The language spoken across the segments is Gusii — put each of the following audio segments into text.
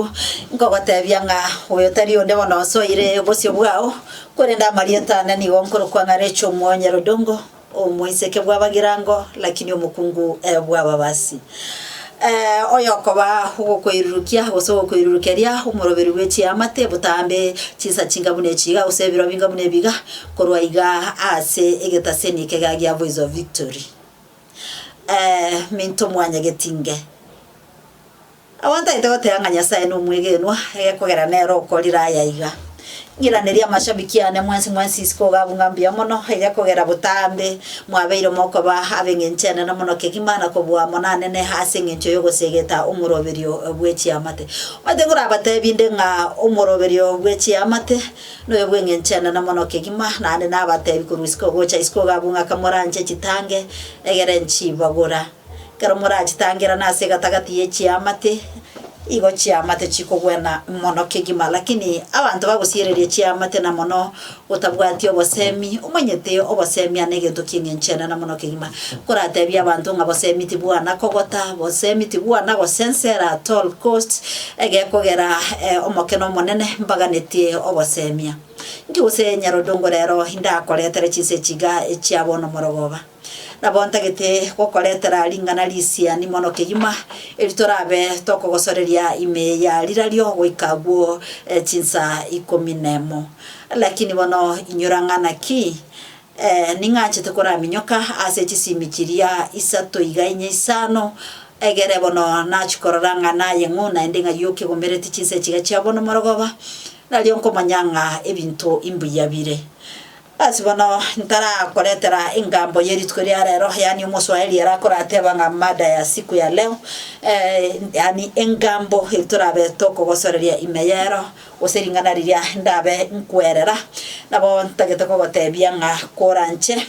abwo, nkogotebia ng'a oyo tari onde bono osoire bosio bwao, korende amarieta ane nigo nkorokwa ng'a Rachel Omwonye Rodongo, omoiseke bw'abagirango, lakini omokungu bw'ababasi. Oyokoba ogokoirurukia gose ogokoirurukeria omoroberi bwe chiamate botambe chinsa chinga buna echi iga gose ebiro binga buna ebi iga, korwa iga ase egetaseni eke iga gia Voice of Victory. Minto mwanyagetinge. Abwo ntagete goteba ng'a Nyasae nomwegenwa, egekogera nere okorire aya iga. Ng'iranerie amashabiki ane mwensi mwensi isiko iga abwo ng'a mbuya mono, egekogera botambe mwabeire mokoba ab'eng'encho enene mono kegima na kobua mono anene ase eng'encho y'ogosegeta omoroberio bwe chiamate. Omanyete nkorabatebi inde ng'a omoroberio bwe chiamate noyo bw'eng'encho enene mono kegima, naende nabatebi korwa isiko gocha isiko iga abwo ng'a kamoranche chitange, egere nchibagora. Ekero morachitangerane ase egatagati ye chiamate, igo chiamate chikogwena mono kegima. Lakini abanto bagosiereria chiamate na mono otabwati obosemi, omanyete obosemia negento ki'eng'encho enene mono kegima. Koratebie abanto ng'a bosemi tibwana kogota, bosemi tibwana gosensera at all cost, egekogera omokene omonene mbaganetie obosemia. Inki gose nyarodongo rero indakoretere chinse echi iga echia bono morogoba? Nabo ntagete gokoretera ring'ana risiani mono kegima, eri torabe tokogosoreria ime ya rirario goika agwo chinsa ikomi nemo. Lakini bono inyora ng'a naki, ning'anchete koraminyoka ase chisimi chiria isato iga inye isano, egere bono nachia korora ng'a naye ng'o naende ng'ai okegomereti chinsa echi iga chia bono morogoba, nario nkomanya ng'a ebinto imbuya bire. Ase bono ntarakoretera engambo ye rituko ria rero, yaani omoswahili ere akorateba ng'a mada ya siku ya leo, yaani engambo eri torabe tokogosoreria ime y'ero, gose ring'ana riria ndabe nkwerera, nabo ntagete kogotebia ng'a koranche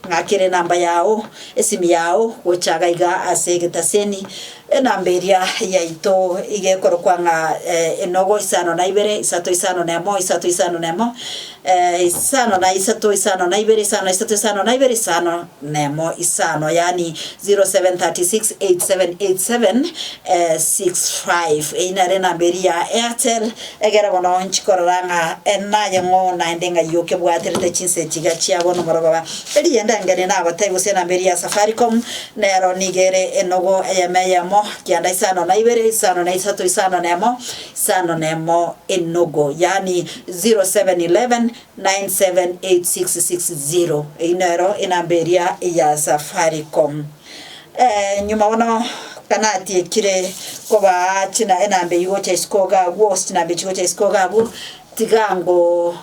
Ng'akere enamba yao, esimi yao, gocha iga iga ase egetaseni, enamba eria yaito iga ekorokwa ng'a enogo isano na ibere, isato isano na emo, isato isano na emo, isano na isato isano na ibere, isano na isato isano na ibere, isano na emo isano, yaani 0736 8787 65. Eyio nere enamba eria ya Airtel, Egere bono nchikorora ng'a naye ng'o naende ng'ai okebwaterete chinse echi iga chia bono morogoba. Eriende engeni nagotebi gose enamba eria ya Safaricom nero nigo ere enogo eyemo eyemo kianda isano na ibere isano na isato isano na emo isano na emo enogo yaani 0711 978660 eyio nero enamba eria ya Safaricom. Nyuma bono kanatiekire kobaa china enamba eyio gocha isiko iga agwo gose chinamba echi gocha isiko iga agwo, tiga ngo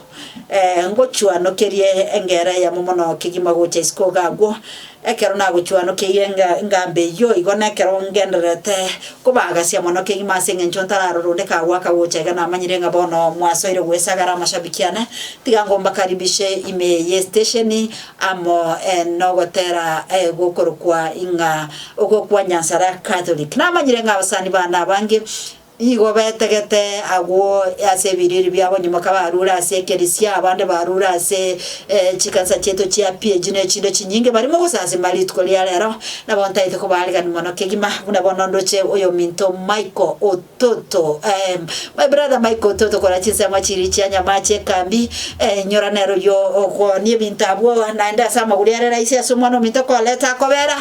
ngochuanokerie engero eyemo mono kegima gocha isiko iga agwo, ekero nagochuanokeirie enga engambo eyio igo nekero ngendererete kobagasia mono kegima ase eng'encho ntararora onde kagoaka gocha iga namanyire ng'a bono mwasoire goesagara amashabiki ane, tiga ngo mbakaribishe ime ye estesheni. Amo nogotera gokorokwa ng'a ogokwa Nyansara Catholic. Namanyire ng'a abasani bane abange nigo betegete agwo ase ebiriri biabo nyuma kabarure ase ekerisia, abande barure ase chikanisa chiaito chia PAG na echinde chinyinge barimo gosasima rituko ria rero, nabo ntaete kobaarigani mono kegima buna bono ndoche oyominto Michael Ototo My brother Michael Ototo kora chinsemo chiria chia Nyamache ekambi Inyora nere oyio okoonia ebinto abwo naende ase amagoro are rahisi ase omwana ominto okoreta akobera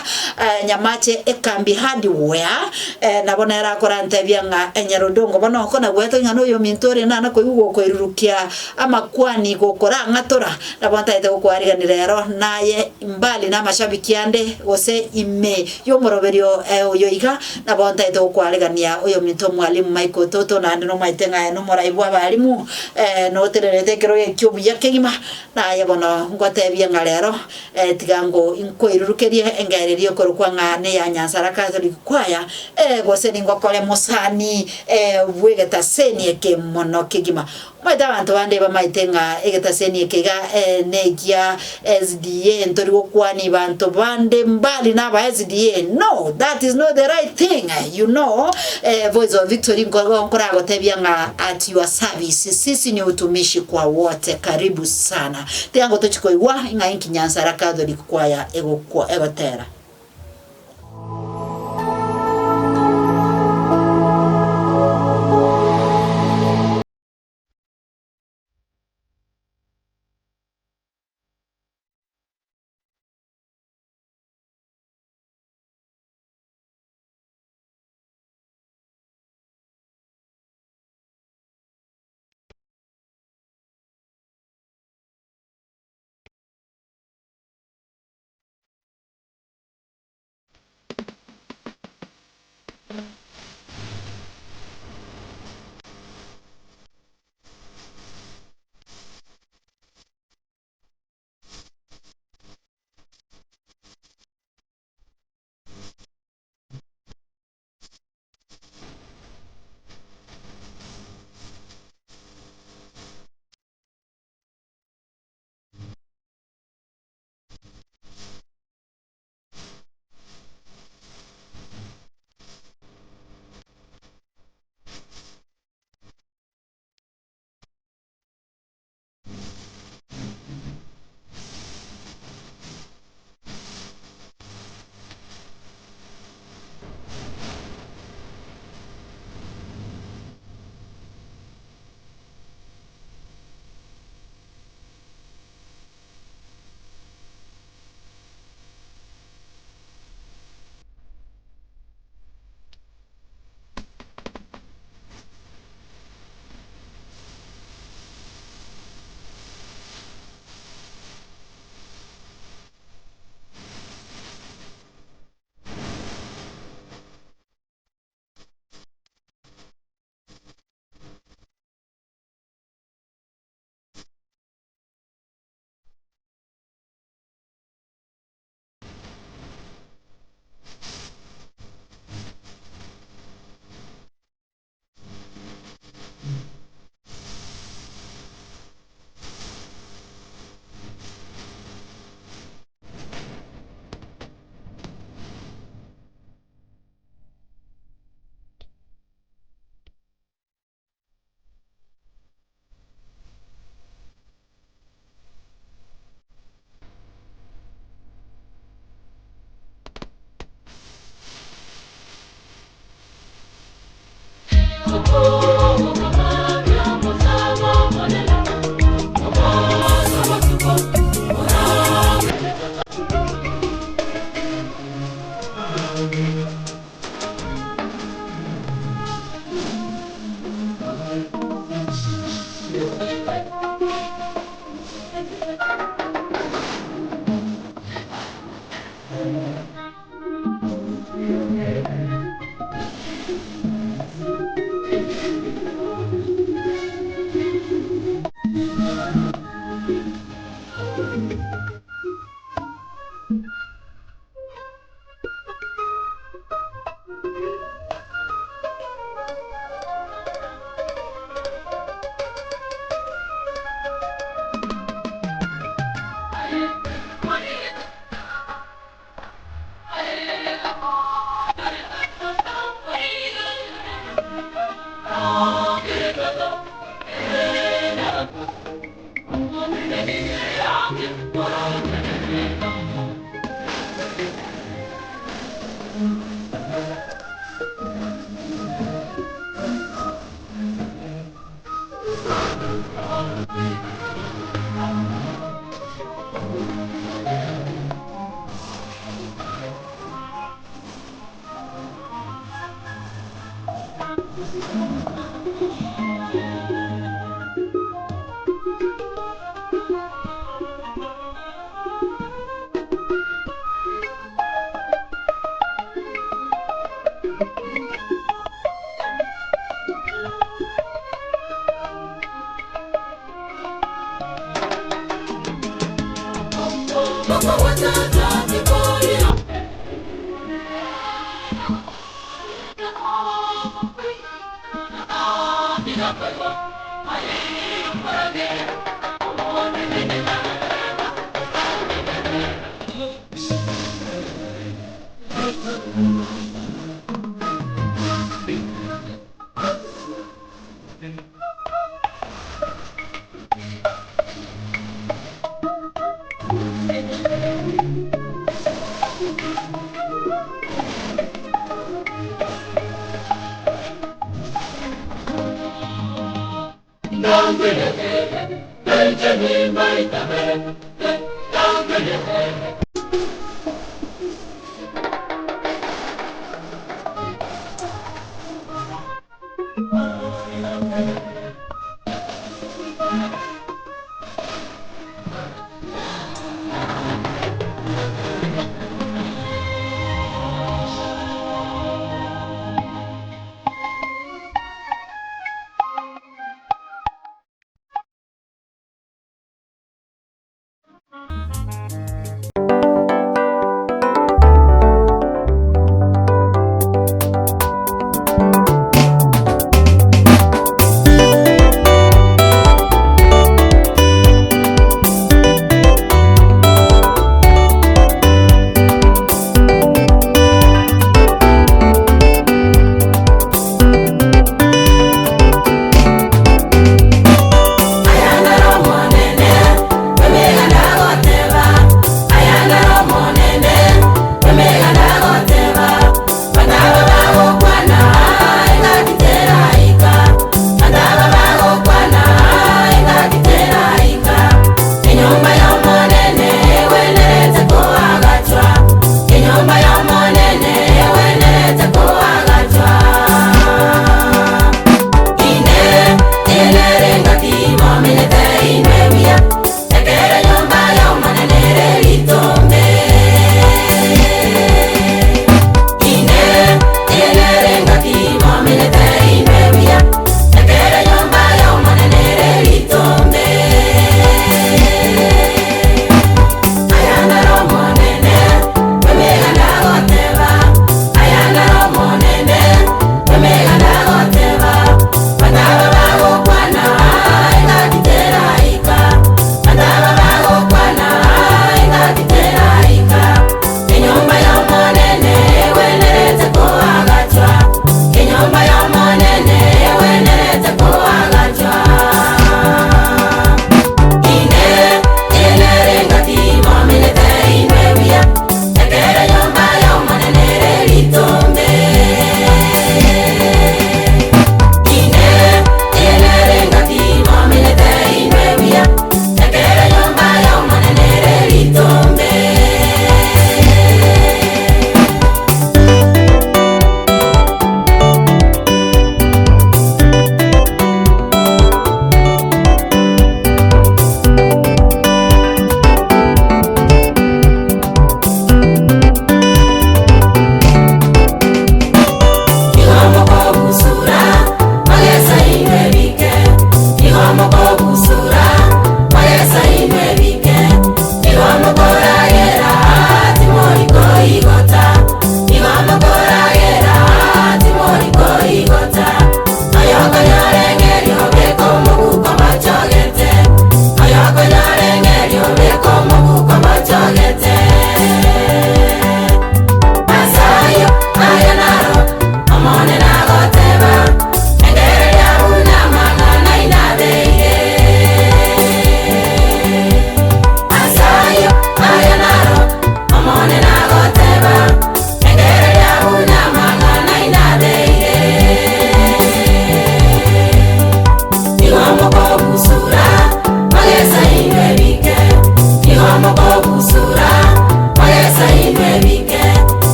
Nyamache ekambi hardware Nabo nere akorantebia ng'a Nyarodongo bono oko nagwete ng'a noyo ominto ore nana koigwa gokoirurukia amakwani gokorang'atora Nabo ntagete gokoarigania rero naye mbali namashabiki ande gose ime y'omoroberio oyo iga Nabo ntaete gokwaregania oyominto omwalimu Michael Toto, naende nomaete ng'a aye nomorai bw'abalimu, notererete ekerogo ekio buya kegima, na aye bono ngotebie ng'a rero tiga ngo inkoirurukerie engero eria ekorokwa ng'a neya Nyansara Catholic Choir, gose ningokore mosani bw'egetaseni eke mono kegima. Omanyete abanto bande bamaete ng'a egetaseni eke iga negia SDA ntori gokwani banto bande mbali na aba SDA no that is not the right thing you know voice of victory nkoragotebia ng'a at your service sisi ni utumishi kwa wote karibu sana tiga ngotochi koigwa ng'a inki Nyansara Catholic choir egotera.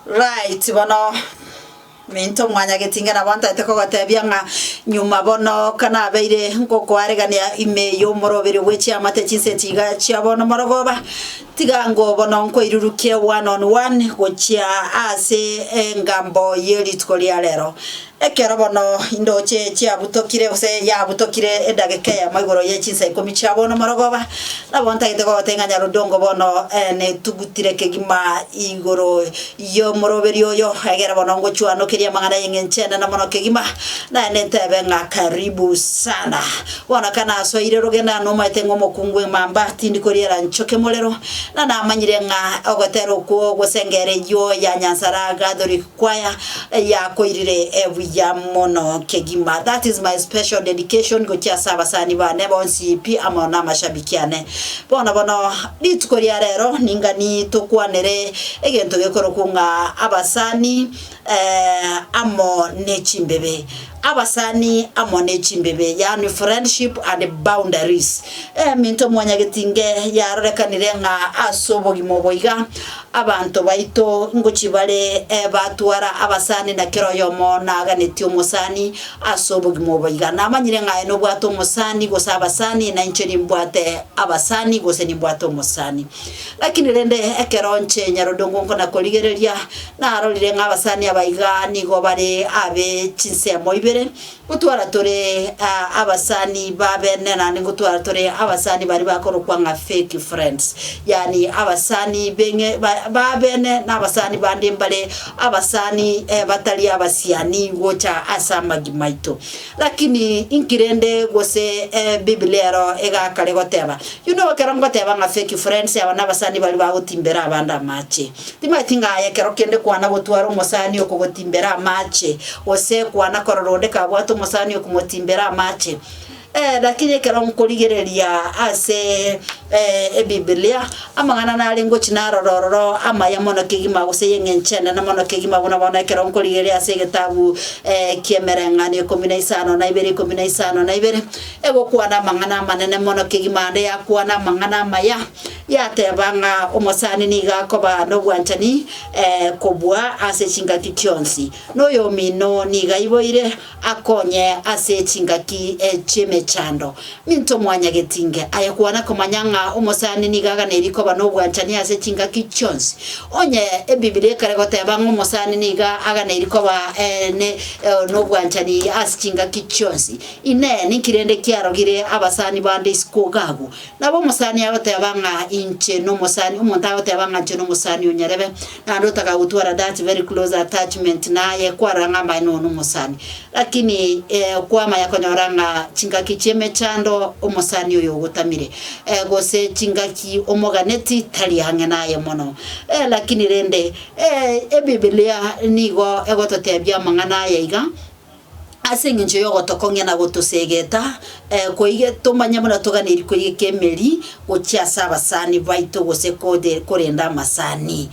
Right bono minto mwanyagetinge nabo ntaete kogotebia ng'a nyuma bono kanabeire ngokoaregania ime y'omoroberi bwe chiamate chinse echi iga chia bono morogoba, tiga ngo bono nkoirurukie one on one gochia ase engambo ye rituko ria rero. Ekero bono indoche chiabutokire, gose yabutokire edageka eyemo igoro ye chinsa ikomi chia bono morogoba, nabo ntagete kogotebia ng'a nyarudongo bono netugutire kegima igoro y'omoroberio oyo, egere bono ngochwanokerie amang'ana y'eng'encho enene mono kegima, naende ntebe ng'a karibu sana. Bono kanasoire rogena nomaete ng'a omokungu emamba tindi koriera nchoke morero, na namanyire ng'a ogotera okwo gose engero eyio ya Nyansara Gatholic Choir yakoirire buya mono kegima. That is my special dedication gochia ase abasani bane bonsi pi amo na amashabiki ane. Bono bono rituko ria rero ningani tokwanere egento gekorokwa ng'a abasani amo ne chimbebe. Abasani amo ne chimbebe, yaani friendship and boundaries. Eminto mwanyagetinge yarorekanire ng'a ase obogima obo iga, abanto baito ngochia bare batwara abasani na kera oyomo naganetie omosani ase obogima obo iga. Namanyire ng'a aye nobwate omosani gose abasani, na inche nimbwate abasani gose nimbwate omosani. Lakini rende ekero inche nyarodongo nkona-korigereria, narorire ng'a abasani aba iga nigo bare abe chinsemo ibere, ngotwara tore abasani babene naende ngotwara tore abasani baria bakorokwa ng'a fake friends, yaani abasani beng'e babene na abasani bande mbare abasani batari abasiani gocha ase amagima aito. Lakini inki rende gose Biblia ero egakare goteba? You know ekero ngoteba ng'a fake friends aba nabasani baria bagotimbera abande amache. Timanyeti ng'a aye ekero kende kwana gotwara omosani okogotimbera amache, gose kwana korora onde kabwate omosani okomotimbera amache. Lakini ekero nkorigereria ase Ebibilia, amang'ana nare ngochia narora ororo amaya mono kegima gose y'eng'encho enene mono kegima buna bono ekero nkorigereria ase egetabu ki'emereng'anio ikomi na isano na ibere ikomi na isano na ibere, egokwana amang'ana amanene mono kegima ande yakwana amang'ana amaya, yateba ng'a omosani nigo akoba nobwanchani kobua ase chingaki chionsi, na oyomino nigo aiboire Akonye ase chingaki chi'emechando. Minto mwanyagetinge, aye kwana komanya ng'a omosani nigo aganeiri koba nobwanchani ase chingaki chionsi. Onye Ebibilia ekare goteba ng'a omosani nigo aganeiri koba nobwanchani ase chingaki chionsi, Inee, ninki rende kiarogire abasani bande isiko iga agwo? Nabo omosani agoteba ng'a inche nomosani, omonto agoteba ng'a inche nomosani o nyarebe, naende otaka gotwara that very close attachment naye, kwarora ng'a amaene oyo nomosani. Lakini kwamanya konyora ng'a chingaki chi'emechando omosani oyo ogotamire, gose chingaki omoganeti tari ang'e naye mono. Lakini rende Ebibilia nigo egototebia amang'ana aya iga, Ase engencho y'ogotokong'ia na gotosegeta, koige tomanye buna toganeiri koigeka emeri gochia ase abasani baito gose korenda amasani.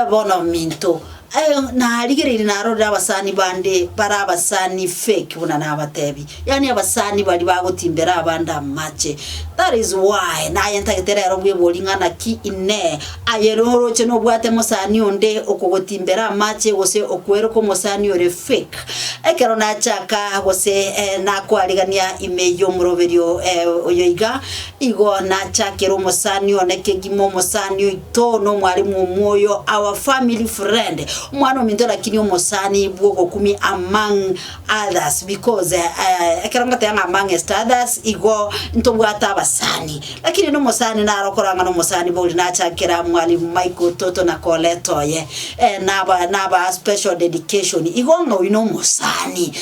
Bono minto, Narigereirie narorire abasani bande bare abasani fake buna nabatebi, yaani abasani baria bagotimbera abande amache. That is why naye ntagete rero bwebori ng'a naki inee aye noroche nobwate mosani onde okogotimbera amache gose okweroka omosani ore fake. Ekero nachaka gose nakoarigania ime y'omoroberio oyo iga, Igo nachakera omosani one kegima, omosani oito nomwalimu omwoyo, our family friend, omwana ominto lakini omosani bw'ogokumia among others because ekero ngoteba ng'a amongst others igo ntobwate abasani. Lakini nomosani naro okorora ng'a nomosani bori nachakera mwalimu Michael Toto na Colette oye naba nabaa special dedication igo ng'a oyio nomosani.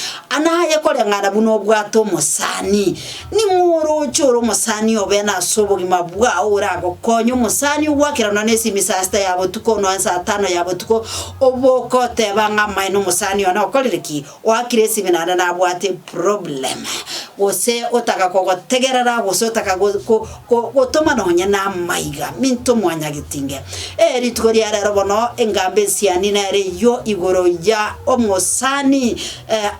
Naye koreng'ana buna obwate omosani. Ning'o orooche ore omosani obe nase obogima bwao oragokonye, omosani ogwakera nonya nesimi saa sita ya botuko, nonya saa tano ya botuko, oboke oteba ng'a amaene omosani one okorire ki? Oakire esimi naende nabwate eproblem, gose otaka kogotegerera, gose otaka go go go gotoma nonya na amaiga. Minto mwanyagetinge. Ee rituko ria rero bono engambe ensiani nere eyio igoro ya omosani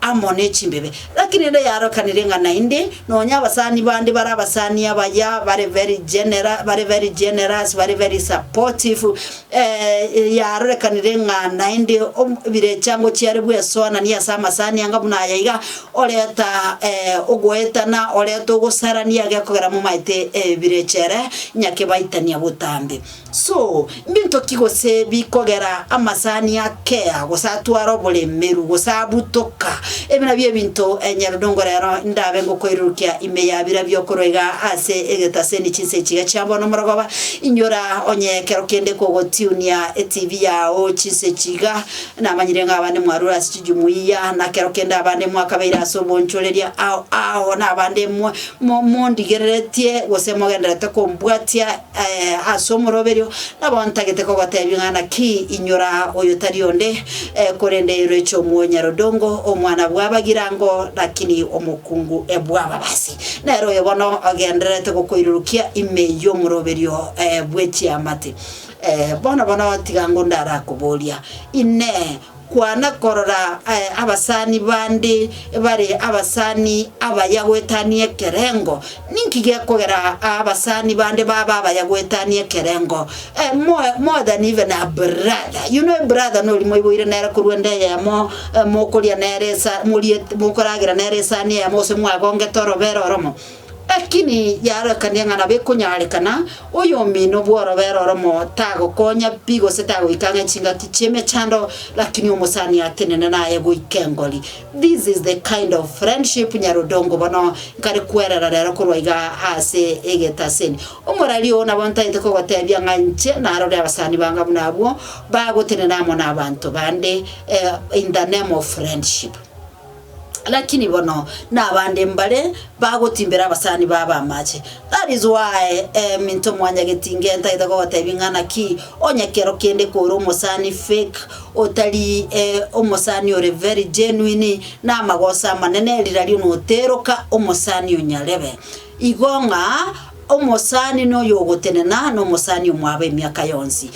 amo ne chimbebe. Lakini rende yarokanire ng'a naende nonya abasani bande bare abasani abaya, bare very genera bare very generous, bare very supportive, yarorekanire ng'a naende om ebirechango chiare bwesoanania ase amasani anga buna aya iga, oreta ogoetana, oreta ogosarania gekogera momaete ebirecha ere nyakebaitania botambe. So, mbinto ki gose bikogera amasani akea, gose atware oboremeru, gose abutoka? Ebi nabio ebinto nyarodongo rero ndabe ngokoirurukia ime ya biria biokorwa iga ase egetaseni chinsa echi iga chia bono morogoba. Inyora onye ekero kende kogotiunia etibi yao chinsa echi iga, namanyire ng'a abande mwarure ase chijumuiya, na kero kende abande mwakabeire ase obonchoreria ao ao, na abande mo mondigereretie gose mogendererete kombwatia. Ase omoroberio, nabo ntagete kogotebia ng'a naki inyora oyo tari onde, korende eroche omwonyarodongo, omwana bw'abagirango, lakini omokungu bw'ababasi. Nere oyo bono ogendererete gokoirurukia ime y'omoroberio bwe chiamate. Bono bono tiga ng'o ndarakoboria, Inee! Kwana korora abasani bande bare abasani abaya goetania ekerengo. Ninki gekogera abasani bande babe abaya goetania ekerengo? More, more than even a brother. You know a brother nori moiboire nere korwa enda eyemo, mokoria nere esa morie mokoragera nere esani eyemo gose mwagongete orobere oromo. Lakini yarorekania ng'a nabo ekonyarekana, oyomino bw'orobere oromo tagokonya pi gose tagoika ang'e chingaki chi'emechando, lakini omosani atenene naye goika engori. This is the kind of friendship nyarodongo bono nkare kwerera rero korwa iga ase egetaseni. Omorari oo nabo ntaete kogotebia ng'a inche narore abasani banga buna abwo bagotenena amo nabanto bande in the name of friendship. Lakini bono nabande mbare bagotimbera abasani babo amache. That is why minto mwanyagetinge ntagete kogotebia ng'a naki onye kero kende kore omosani fake otari omosani ore very genuine na amagoso amanene rirorio noteroka omosani onyarebe. Igo ng'a omosani noyo ogotenena na omosani omwabo emiaka yonsi.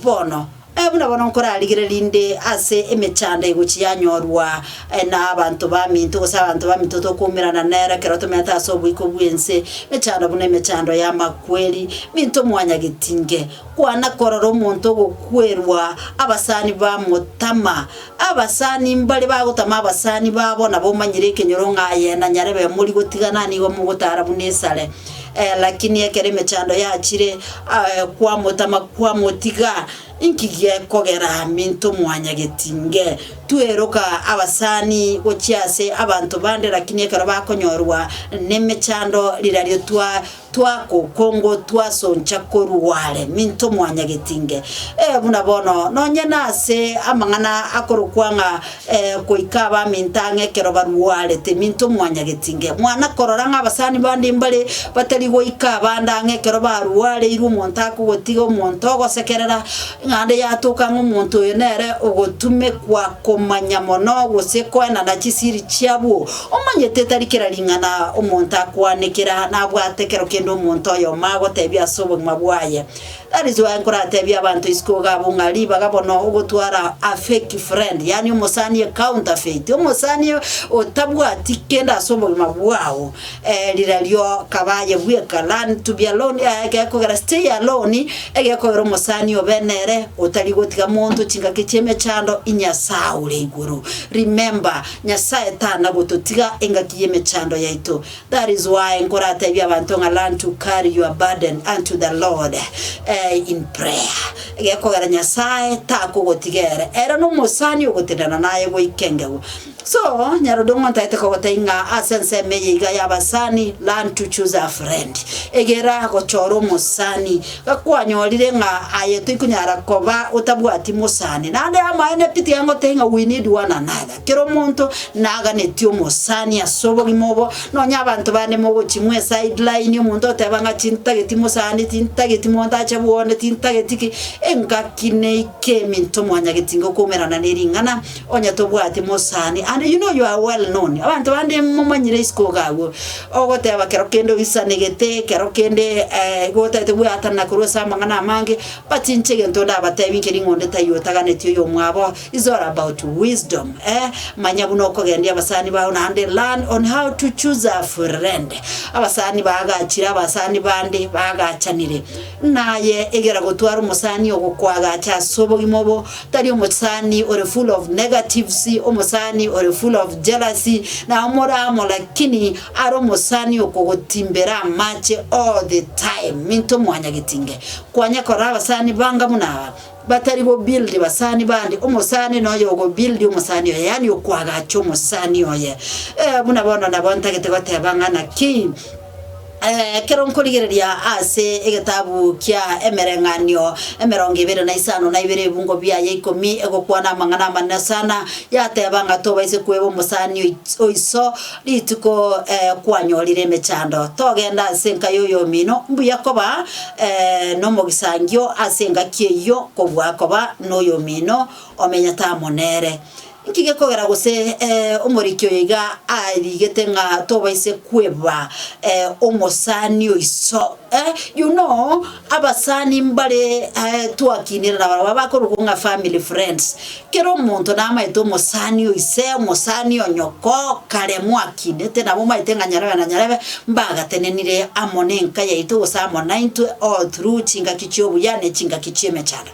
Bono. Buna bono nkorarigereria rinde ase emechando egochia yanyorwa na abanto baminto, gose abanto baminto tokoumerana nere ekero tomenyete ase oboiko bw'ense, emechando buna emechando y'amakweri, minto mwanyagetinge, kwana korora omonto ogokwerwa, abasani bamotama, abasani mbare bagotama abasani babo nabo omanyire ekenyoro ng'a aye na nyarebe mori gotigana nigo mogotara buna esare. Lakini ekero emechando yachire, kwamotama kwamotiga, inki gekogera minto mwanyagetinge? Tweroka abasani gochia ase abanto bande, lakini ekero bakonyorwa nemechando rirario twa twakokongo twasoncha korwa are minto mwanyagetinge. Buna bono nonye nase amang'ana akorokwa ng'a Goika abaminto ang'e ekero barwarete, minto mwanyagetinge. Mwana korora ng'a abasani bande mbare batari goika abande ang'e ekero barwareirwe, omonto akogotiga, omonto ogosekerera. Ng'ande yatoka ng'a omonto oyo nere ogotumekwa komanya mono gose koenana chisiri chiabwo. Omanyete tari kera ring'ana omonto akwanekera nabwate kero kende omonto oyomo agotebia ase obogima bwaye. That is why nkoratebie abanto isiko iga abwo ng'a ribaga bono ogotwara a fake friend yaani omosani e counterfeit, omosani otabwati kende ase obogima bwao Rirorio kaba aye bweka, learn to be alone, egekogera stay alone, egekogera omosani obe nere otari gotiga monto chingaki chi'emechando, Nyasae ore igoro. Remember, Nyasae tana gototiga engaki y'emechando yaito. That is why nkoratebie abanto ng'a learn to carry your burden unto the Lord in prayer. Egekogera Nyasae takogotiga ere, ere nomosani ogotenena naye goika engegu. So, nyarodong'o ntaete kogotebia ng'a ase ensemo eye iga y'abasani, learn to choose a friend. Egera gochora omosani. Gakwanyorire ng'a aye toikonyara koba otabwati mosani. Naende amaene pi tiga ngotebie ng'a we need one another. Kera omonto naganetie omosani ase obogima obo, nonya abanto bande mogochimwa esideline, omonto oteba ng'a tintageti mosani, tintageti monto ache bwone, tintageti ki, engaki neike eminto mwanyageti ngokoumerana ne ring'ana. Onye tobwati mosani, and you know you are well known, abanto bande momanyire isiko iga agwo, ogoteba kero kende oisanegete, kero kende igo otagete gweatanana korwa ase amang'ana amange, but inche egento ndabatebi nkeri ng'a onde taiyo otaganetie oyomwabo, is all about wisdom eh, manya buna okogendia abasani bao naende learn on how to choose a friend. Abasani bagachire abasani bande bagachanire, naye egera gotwara omosani ogokoagacha ase obogima obo, Tari omosani ore full of negatives, omosani ore full of jealousy, na omore amo lakini are omosani okogotimbera amache all the time. Minto mwanyagetinge kwanya korora abasani banga buna aba batari go build basani bande, omosani noyo ogo build omosani oye, yaani okoagacha omosani oye. Eh, buna bono nabo ntagete goteba ng'a naki. Ekero nkorigereria ase egetabu kia Emereng'anio 25 ebibungo biaye ikomi egokwana amang'ana amanene sana, yateba ng'a tobaise kweba omosani o iso rituko kwanyorire emechando. Togenda ase enka y'oyomino, mbuya koba nomogisangio ase engaki eyio kobua koba noyomino omenyete amo nere. Inki gekogera gose omoriki oyo iga arigete ng'a tobaise kweba omosani o iso? You know abasani mbare twakinire nabarabwo abakorokwa ng'a family friends. Kera omonto namaete omosani o ise, omosani o nyoko, kare mwakinete nabo omaete ng'a nyarebe na nyarebe mbagatenenire amo na enka yaito gose amo naintwe all through chingaki chia obuya ne chingaki chi'emechando.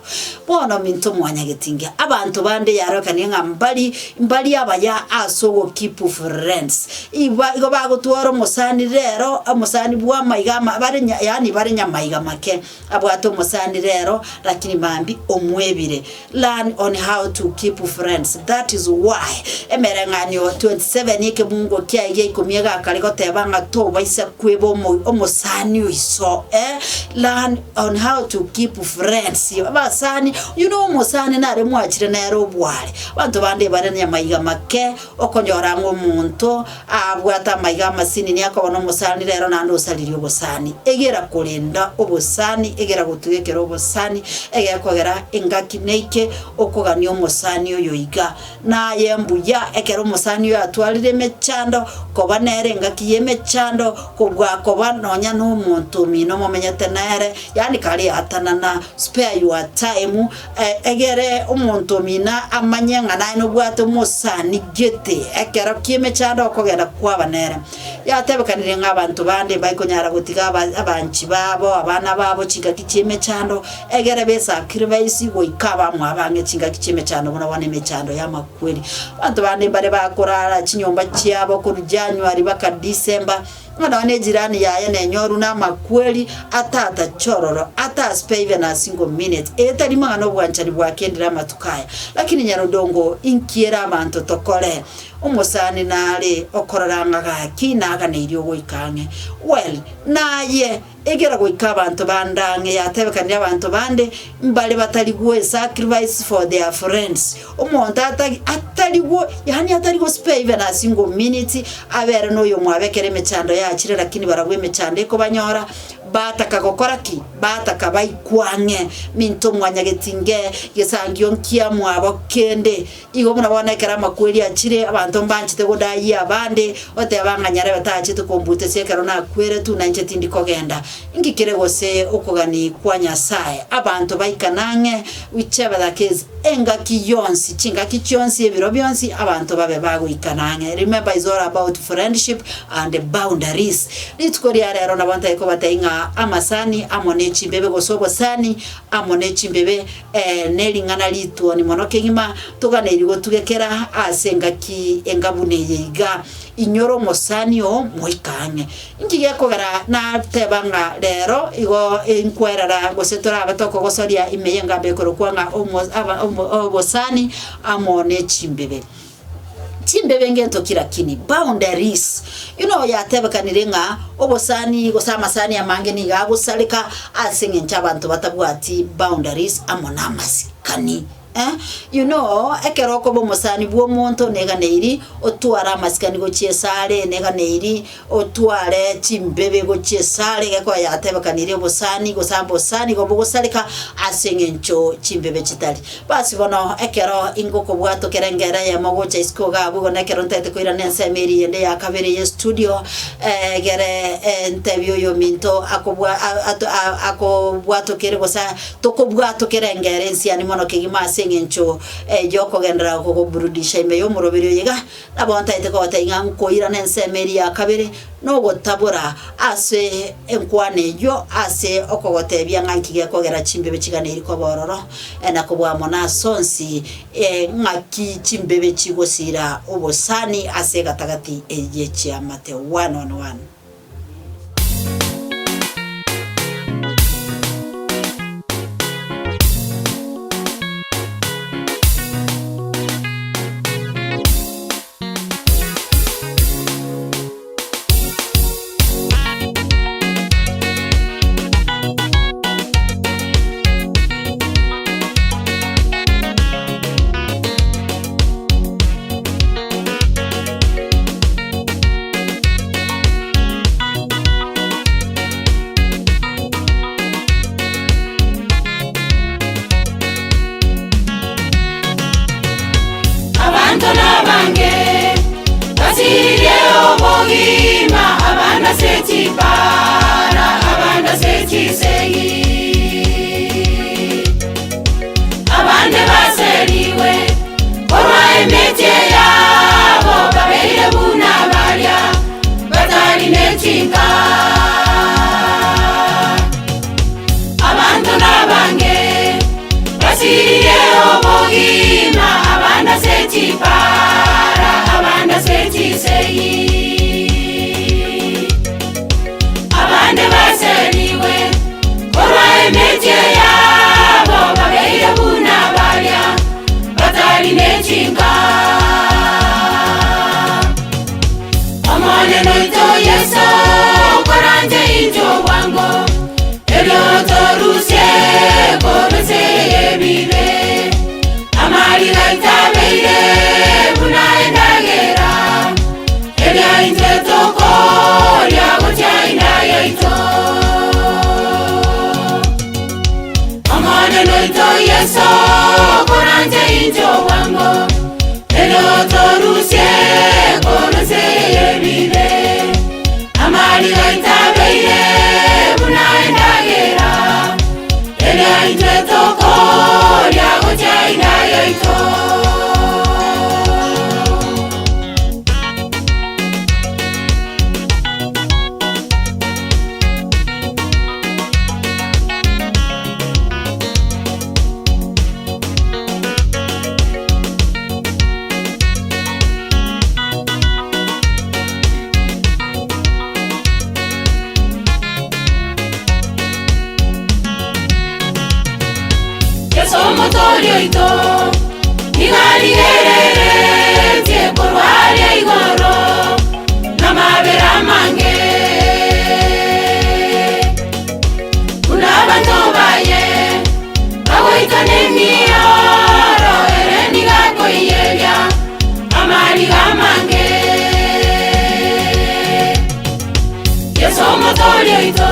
Bono minto mwanyagetinge, abanto bande yarorekanie ng'a mbari mbari abaya ase ogokeep friends. Iba igo bagotwara omosani rero, omosani bw'amaiga ama bare nya yaani bare nyamaiga make, abwate omosani rero lakini mambia omwebire. Learn on how to keep friends, that is why emereng'anio 27 ekemungo kiaye gia ikomi egakare goteba ng'a tobaisa kweba omo omosani oiso eh, learn On how to keep friends, abasani, oyio na omosani nare mwachire nere obware. Abanto bande bare namaiga make, okonyora ng'a omonto abwate amaiga amasinini akoba na omosani rero naende osaririe obosani. Egera korenda obosani, egera gotuga ekero obosani, egekogera engaki neike okogania omosani oyo iga. Naye mbuya ekero omosani oyo atwarire emechando, koba nere engaki y'emechando, kobua koba nonya nomonto omino momenyete nere, yaani kare atanana, spare your time, egere omonto omino amanye ng'a naye nobwate omosani gete, ekero ki'emechando okogenda kwaba nere. Yatebekanire ng'a abanto bande mbakonyara gotiga abanchi babo, abana babo chingaki chi'emechando, egere besacrifice goika abamwabo ang'e chingaki chi'emechando buna bono emechando y'amakweri. Abanto bande mbare bakorara chinyomba chiabo korwa January mpaka December, ng'a nonya ne ejirani yaye nenyorwe namakweri, atatache ororo, ata spare even a single minute. Eye tari mang'ana obwanchani bwakendire amatuko aya. Lakini Nyarudongo, inki ere abanto tokore? Omosani nare okorora ng'a gaki naganeirie ogoika ang'e. Well, naye egera goika abanto bande ang'e yatebekanire abanto bande mbare batari gwe sacrifice for their friends. Omonto atari atari go yaani atari go spare even a single minute abere na oyomwabo ekero emechando yachire lakini barabwo emechando ekobanyora. Bataka gokora ki? Bataka baikwe ang'e. Minto mwanyagetinge gesangio nkiamwabo kende. Igo buna bono ekero amakweri achire, abanto mbanchete godayia abande, goteba ng'a nyarebe tachete kombutesia ekero nakweretwe, na inche tindi kogenda. Inki kere gose okogani kwa Nyasae? Abanto baikane ang'e, whichever the case, engaki yonsi, chingaki chionsi, ebiro bionsi, abanto babe bagoikana ang'e. Remember is all about friendship and boundaries. Rituko ria rero nabo ntari kobatebia ng'a amasani amo ne chimbebe gose obosani amo ne chimbebe Ee, nering'ana rituoni mono kegima, toganeiri gotugekera ase engaki enga buna eye iga. Inyora omosani oo, moike ang'e. Inki gekogera nateba ng'a rero igo inkwerera gose torabe tokogosoria ime y'engambo ekorokwa ng'a omo aba omo obosani amo ne chimbebe. Chimbebe ngento ki lakini? Boundaries. You know yatebekanire ng'a obosani gose amasani amange nigo agosareka ase eng'encho abanto batabwati boundaries amo na amasikani eh. You know ekero okoba omosani bwa omonto neganeiri otware amasikani gochia esare, neganeiri otware chimbebe gochia esare gekoba yatebekanire obosani gose abosani igo bogosareka ase eng'encho chimbebe chitari. Basi bono ekero ingokobwatokera engera eyemo gocha isiko iga abwo igo nekero ntaete koirana ensemo eria eyende ya kabere ye studio egere ntebie oyominto akobwa ato akobwatokere gose tokobwatokera engera ensiani mono kegima ase eng'encho yokogenderera kogoburudisha ime y'omoroberi oyo iga. Nabo ntaete kogotebia ng'a nkoirana ensemo eria ya kabere nogotabora ase enkwana eyio ase okogotebia ng'a nki gekogera chimbebe chiganeiri koba ororo, na kobua mono ase onsi ng'aki chimbebe chigosira obosani ase egatagati ye chiamate. One on one. Abanto nabange basirie obogima, abande ase chipara, abande ase chisegi. Abande baserigwe korwa emechie yabo, babeire buna baria batari ne chinka. Abanto nabange basiririe obogima, abande ase chipara, abande ase chisegi. Abande baserigwe korwa emechie yabo, babeire buna baria batari ne chinka. Omonene oito Yeso, koranche intwe obwango, erio torusie korwa ense y'ebibe. Amariga aito abeire buna endagera, eria intwe tokoria gochia inda yaito. Omonene oito Yeso, koranche intwe obwango, erio torusie korwa ense y'ebibe. Amariga aito abeire buna endagera, eria intwe tokoria gochia inda yaito. Yeso omotoori oito nigo arigereretie korwa aria igoro namabera amange, buna abanto baye bagoitwa nemioro, ere nigo akoiyeria amariga amange. Yeso omotoori oito.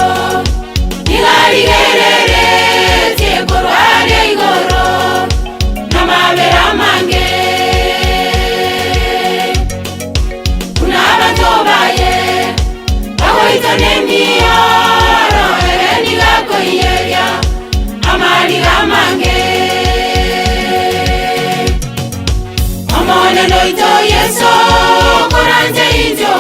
Narigereretie korwa aria igoro namabera amange, buna abanto baye bagoitwa nemioro, ere nigo akoiyeria amariga amange. Omonene oito Yeso, koranche intwe.